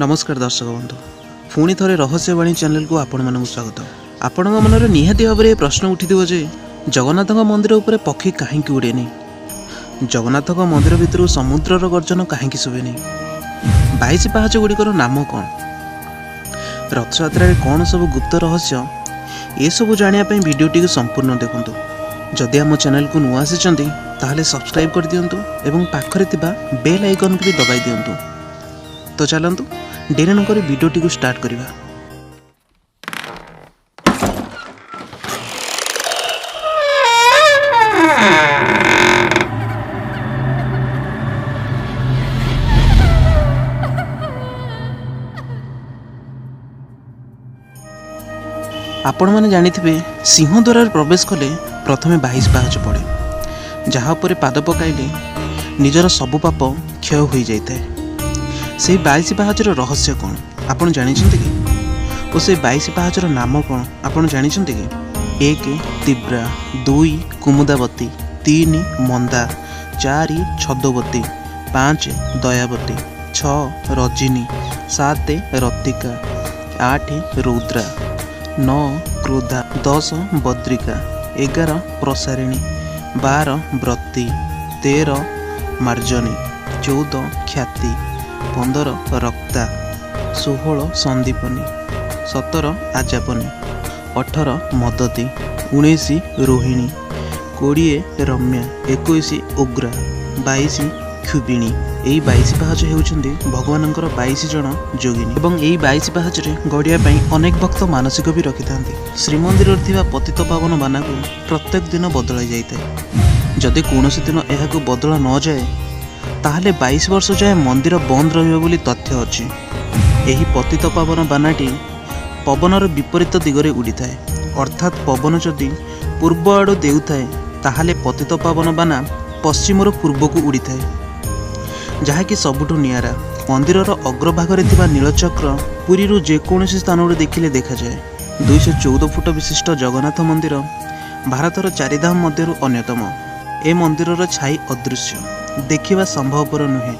ନମସ୍କାର ଦର୍ଶକ ବନ୍ଧୁ, ପୁଣି ଥରେ ରହସ୍ୟବାଣୀ ଚ୍ୟାନେଲକୁ ଆପଣମାନଙ୍କୁ ସ୍ୱାଗତ। ଆପଣଙ୍କ ମନରେ ନିହାତି ଭାବରେ ଏ ପ୍ରଶ୍ନ ଉଠିଥିବ ଯେ ଜଗନ୍ନାଥଙ୍କ ମନ୍ଦିର ଉପରେ ପକ୍ଷୀ କାହିଁକି ଉଡ଼େନି? ଜଗନ୍ନାଥଙ୍କ ମନ୍ଦିର ଭିତରୁ ସମୁଦ୍ରର ଗର୍ଜନ କାହିଁକି ଶୁଭେନି? 22 ପାହାଚ ଗୁଡ଼ିକର ନାମ କ'ଣ? ରଥଯାତ୍ରାରେ କ'ଣ ସବୁ ଗୁପ୍ତ ରହସ୍ୟ? ଏସବୁ ଜାଣିବା ପାଇଁ ଭିଡ଼ିଓଟିକୁ ସମ୍ପୂର୍ଣ୍ଣ ଦେଖନ୍ତୁ। ଯଦି ଆମ ଚ୍ୟାନେଲକୁ ନୂଆ ଆସିଛନ୍ତି, ତାହେଲେ ସବସ୍କ୍ରାଇବ୍ କରିଦିଅନ୍ତୁ ଏବଂ ପାଖରେ ଥିବା ବେଲ୍ ଆଇକନ୍କୁ ବି ଦବାଇ ଦିଅନ୍ତୁ। ତ ଚାଲନ୍ତୁ, ଡେରି ନକରି ଭିଡ଼ିଓଟିକୁ ଷ୍ଟାର୍ଟ କରିବା। ଆପଣମାନେ ଜାଣିଥିବେ, ସିଂହଦ୍ୱାରରେ ପ୍ରବେଶ କଲେ ପ୍ରଥମେ 22 ପାହାଚ ପଡ଼େ, ଯାହା ଉପରେ ପାଦ ପକାଇଲେ ନିଜର ସବୁ ପାପ କ୍ଷୟ ହୋଇଯାଇଥାଏ। ସେହି 22 ପାହାଚର ରହସ୍ୟ କ'ଣ ଆପଣ ଜାଣିଛନ୍ତି କି? ଓ ସେ 22 ପାହାଚର ନାମ କ'ଣ ଆପଣ ଜାଣିଛନ୍ତି କି? 1 ତୀବ୍ରା, 2 କୁମୁଦାବତୀ, 3 ମନ୍ଦା, 4 ଛଦବତୀ, 5 ଦୟାବତୀ, 6 ରଜିନୀ, 7 ରତିକା, 8 ରୌଦ୍ରା, 9 କ୍ରୋଧା, 10 ବଦ୍ରିକା, 11 ପ୍ରସାରିଣୀ, 12 ବ୍ରତୀ, 13 ମାର୍ଜନୀ, 14 ଖ୍ୟାତି, 15 ରକ୍ତା, 16 ସନ୍ଦୀପନୀ, 17 ଆଜାପନୀ, 18 ମଦତୀ, 19 ରୋହିଣୀ, 20 ରମ୍ୟା, 21 ଉଗ୍ରା, 22 କ୍ଷୁବିଣୀ। ଏହି 22 ପାହାଚ ହେଉଛନ୍ତି ଭଗବାନଙ୍କର 22 ଜଣ ଯୋଗିନୀ ଏବଂ ଏହି 22 ପାହାଚରେ ଗଡ଼ିବା ପାଇଁ ଅନେକ ଭକ୍ତ ମାନସିକ ବି ରଖିଥାନ୍ତି। ଶ୍ରୀମନ୍ଦିରରେ ଥିବା ପତିତ ପାବନ ବାନାକୁ ପ୍ରତ୍ୟେକ ଦିନ ବଦଳାଇ ଯାଇଥାଏ। ଯଦି କୌଣସି ଦିନ ଏହାକୁ ବଦଳା ନଯାଏ, ତାହେଲେ 22 ବର୍ଷ ଯାଏଁ ମନ୍ଦିର ବନ୍ଦ ରହିବ ବୋଲି ତଥ୍ୟ ଅଛି। ଏହି ପତିତ ପାବନ ବାନାଟି ପବନର ବିପରୀତ ଦିଗରେ ଉଡ଼ିଥାଏ। ଅର୍ଥାତ୍ ପବନ ଯଦି ପୂର୍ବ ଆଡ଼ୁ ଦେଉଥାଏ, ତାହେଲେ ପତିତ ପାବନ ବାନା ପଶ୍ଚିମରୁ ପୂର୍ବକୁ ଉଡ଼ିଥାଏ, ଯାହାକି ସବୁଠୁ ନିଆରା। ମନ୍ଦିରର ଅଗ୍ରଭାଗରେ ଥିବା ନୀଳଚକ୍ର ପୁରୀରୁ ଯେକୌଣସି ସ୍ଥାନରୁ ଦେଖିଲେ ଦେଖାଯାଏ। 214 ଫୁଟ ବିଶିଷ୍ଟ ଜଗନ୍ନାଥ ମନ୍ଦିର ଭାରତର ଚାରିଧାମ ମଧ୍ୟରୁ ଅନ୍ୟତମ। ଏ ମନ୍ଦିରର ଛାଇ ଅଦୃଶ୍ୟ, ଦେଖିବା ସମ୍ଭବପର ନୁହେଁ।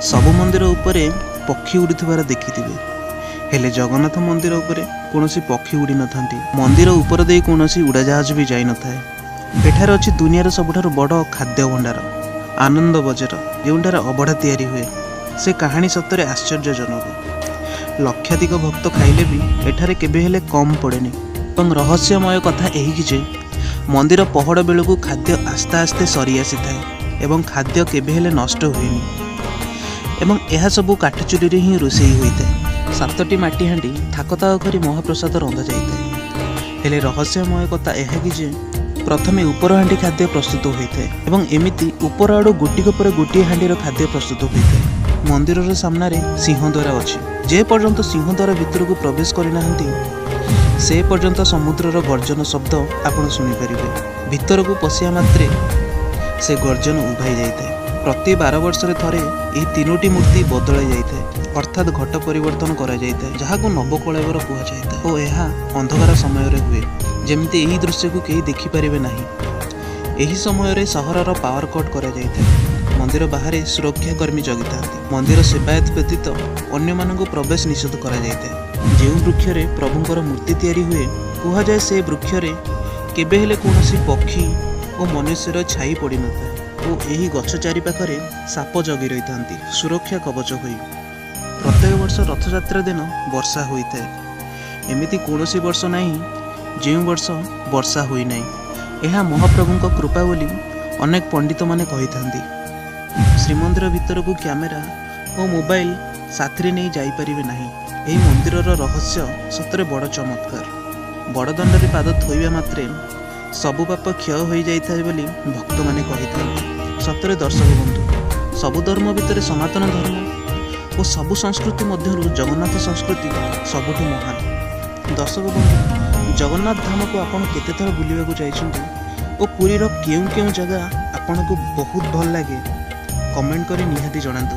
ସବୁ ମନ୍ଦିର ଉପରେ ପକ୍ଷୀ ଉଡ଼ୁଥିବାର ଦେଖିଥିବେ, ହେଲେ ଜଗନ୍ନାଥ ମନ୍ଦିର ଉପରେ କୌଣସି ପକ୍ଷୀ ଉଡ଼ିନଥାନ୍ତି। ମନ୍ଦିର ଉପର ଦେଇ କୌଣସି ଉଡ଼ାଜାହାଜ ବି ଯାଇନଥାଏ। ଏଠାରେ ଅଛି ଦୁନିଆର ସବୁଠାରୁ ବଡ଼ ଖାଦ୍ୟ ଭଣ୍ଡାର ଆନନ୍ଦ ବଜାର, ଯେଉଁଠାରେ ଅବଢ଼ା ତିଆରି ହୁଏ। ସେ କାହାଣୀ ସତରେ ଆଶ୍ଚର୍ଯ୍ୟଜନକ। ଲକ୍ଷାଧିକ ଭକ୍ତ ଖାଇଲେ ବି ଏଠାରେ କେବେ ହେଲେ କମ୍ ପଡ଼େନି। ଏବଂ ରହସ୍ୟମୟ କଥା ଏହିକି ଯେ ମନ୍ଦିର ପହଡ଼ ବେଳକୁ ଖାଦ୍ୟ ଆସ୍ତେ ଆସ୍ତେ ସରି ଆସିଥାଏ ଏବଂ ଖାଦ୍ୟ କେବେ ହେଲେ ନଷ୍ଟ ହୁଏନି ଏବଂ ଏହା ସବୁ କାଠ ଚୁଲିରେ ହିଁ ରୋଷେଇ ହୋଇଥାଏ। ସାତଟି ମାଟି ହାଣ୍ଡି ଥାକ ଥାକ କରି ମହାପ୍ରସାଦ ରନ୍ଧା ଯାଇଥାଏ। ହେଲେ ରହସ୍ୟମୟ କଥା ଏହା କି ଯେ ପ୍ରଥମେ ଉପର ହାଣ୍ଡି ଖାଦ୍ୟ ପ୍ରସ୍ତୁତ ହୋଇଥାଏ ଏବଂ ଏମିତି ଉପର ଆଡ଼ୁ ଗୋଟିକ ପରେ ଗୋଟିଏ ହାଣ୍ଡିର ଖାଦ୍ୟ ପ୍ରସ୍ତୁତ ହୋଇଥାଏ। ମନ୍ଦିରର ସାମ୍ନାରେ ସିଂହଦ୍ୱାର ଅଛି। ଯେ ପର୍ଯ୍ୟନ୍ତ ସିଂହଦ୍ୱାର ଭିତରକୁ ପ୍ରବେଶ କରିନାହାନ୍ତି, ସେ ପର୍ଯ୍ୟନ୍ତ ସମୁଦ୍ରର ଗର୍ଜନ ଶବ୍ଦ ଆପଣ ଶୁଣିପାରିବେ। ଭିତରକୁ ପଶିବା ମାତ୍ରେ ସେ ଗର୍ଜନ ଉଭାଇ ଯାଇଥାଏ। ପ୍ରତି 12 ବର୍ଷରେ ଥରେ ଏହି ତିନୋଟି ମୂର୍ତ୍ତି ବଦଳାଇ ଯାଇଥାଏ, ଅର୍ଥାତ୍ ଘଟ ପରିବର୍ତ୍ତନ କରାଯାଇଥାଏ, ଯାହାକୁ ନବକଳେବର କୁହାଯାଇଥାଏ ଓ ଏହା ଅନ୍ଧକାର ସମୟରେ ହୁଏ, ଯେମିତି ଏହି ଦୃଶ୍ୟକୁ କେହି ଦେଖିପାରିବେ ନାହିଁ। ଏହି ସମୟରେ ସହରର ପାୱାର କଟ୍ କରାଯାଇଥାଏ। ମନ୍ଦିର ବାହାରେ ସୁରକ୍ଷାକର୍ମୀ ଜଗିଥାନ୍ତି। ମନ୍ଦିର ସେବାୟତ ବ୍ୟତୀତ ଅନ୍ୟମାନଙ୍କୁ ପ୍ରବେଶ ନିଷେଧ କରାଯାଇଥାଏ। ଯେଉଁ ବୃକ୍ଷରେ ପ୍ରଭୁଙ୍କର ମୂର୍ତ୍ତି ତିଆରି ହୁଏ, କୁହାଯାଏ ସେ ବୃକ୍ଷରେ କେବେ ହେଲେ କୌଣସି ପକ୍ଷୀ ଓ ମନୁଷ୍ୟର ଛାଇ ପଡ଼ିନଥାଏ ଓ ଏହି ଗଛ ଚାରିପାଖରେ ସାପ ଜଗି ରହିଥାନ୍ତି ସୁରକ୍ଷା କବଚ ହୋଇ। ପ୍ରତ୍ୟେକ ବର୍ଷ ରଥଯାତ୍ରା ଦିନ ବର୍ଷା ହୋଇଥାଏ। ଏମିତି କୌଣସି ବର୍ଷ ନାହିଁ ଯେଉଁ ବର୍ଷ ବର୍ଷା ହୋଇନାହିଁ। ଏହା ମହାପ୍ରଭୁଙ୍କ କୃପା ବୋଲି ଅନେକ ପଣ୍ଡିତମାନେ କହିଥାନ୍ତି। ଶ୍ରୀମନ୍ଦିର ଭିତରକୁ କ୍ୟାମେରା ଓ ମୋବାଇଲ ସାଥିରେ ନେଇ ଯାଇପାରିବେ ନାହିଁ। ଏହି ମନ୍ଦିରର ରହସ୍ୟ ସତରେ ବଡ଼ ଚମତ୍କାର। ବଡ଼ଦାଣ୍ଡରେ ପାଦ ଥୋଇବା ମାତ୍ରେ ସବୁ ପାପ କ୍ଷୟ ହୋଇଯାଇଥାଏ ବୋଲି ଭକ୍ତମାନେ କହିଥାନ୍ତି। ସତରେ ଦର୍ଶକ ବନ୍ଧୁ, ସବୁ ଧର୍ମ ଭିତରେ ସନାତନ ଧର୍ମ ଓ ସବୁ ସଂସ୍କୃତି ମଧ୍ୟରୁ ଜଗନ୍ନାଥ ସଂସ୍କୃତି ସବୁଠୁ ମହାନ। ଦର୍ଶକ ବନ୍ଧୁ, ଜଗନ୍ନାଥ ଧାମକୁ ଆପଣ କେତେଥର ବୁଲିବାକୁ ଯାଇଛନ୍ତି ଓ ପୁରୀର କେଉଁ କେଉଁ ଜାଗା ଆପଣଙ୍କୁ ବହୁତ ଭଲ ଲାଗେ, କମେଣ୍ଟ କରି ନିହାତି ଜଣାନ୍ତୁ।